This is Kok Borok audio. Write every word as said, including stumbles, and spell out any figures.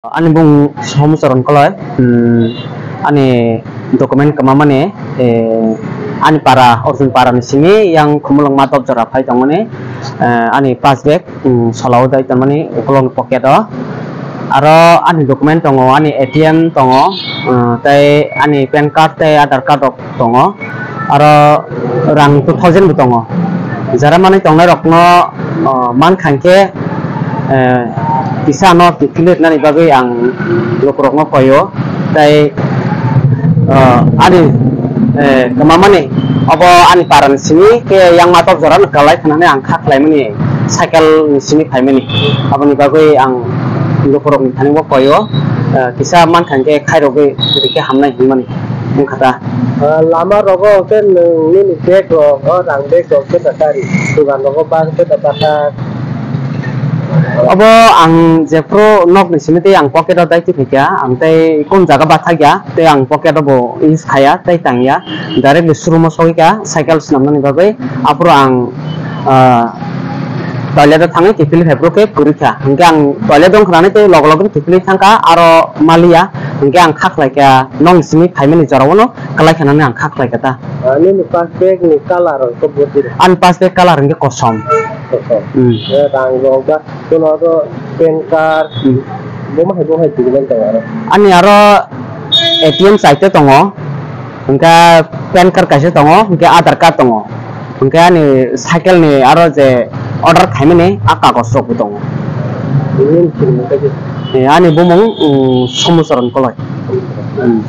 Ani bung Somucharan Koloi, hmm, ani document kwmamani, eh, ani para, Arjun para ni simi yang Khumulwng Madop jora phai tongmani, eh, ani pass bag, hmm, solao dai tongmani ukolog pocket o. Aro ani document tongo, ani A T M tongo, eh, tei ani pan card tei Aadhaar card rok tongo, aro rang two thousand bo tongo. Jara manwi tongnai rokno, o, mankha hinkhe, eh, kisa no kiphilwi rwnani bagwi ang lukurokno koio. Tei, o, ani, eh, kwmamani obo ani parani simi khe yang Madop jorano kwlai khnani ang kha khlaimani cycle ni simi phaimani. Aboni bagwi ang lukurokni thani bo koio, eh, kisa mankha hinkhe khairogwi rikhe hamnai hinmani wngkha ta. Ah, lama rogo hwnkhe nwng nini bag rok, o rang bag rok khe da kari, dugan rogo bag khe da bata. Obo ang jephru nok ni simi tei ang pocket o dai twi phaikha, ang tei kun jaga bathakya, tei ang pocket o bo use khaya, tei tangya, directly showroom o sogwikha cycle swnamnani bagwi, aphuru ang, ah, toilet o thangwi kiphilwi phai phuru khe kwrwikha, hinkhe ang toilet o wngkha nani tei log log kiphilwi thangkha, aro maliya, hinkhe ang kha khlaikha, nok ni simi phaimani jorao no kwlai kha nani ang kha khlaikha ta. Ah, nini pass bag ni colour hwnkhe bwswk? Ani pass bag colour hwnkhe kosom. Kosom. Hmm. Eh, rang rok ba, kuno do pan card, Hmm. Bo ma hai bo hai tigi bai tongo aro. Ani aro A T M chaita tongo, hwnkhe pan card kaisa tongo, hwnkhe Aadhaar card tongo, hwnkhe ani cycle ni aro je order khaimani a kagoj rok bo tongo. Nini sini mo kaisa. Eh, ani bumung, um, Somucharan Koloi. Hmm.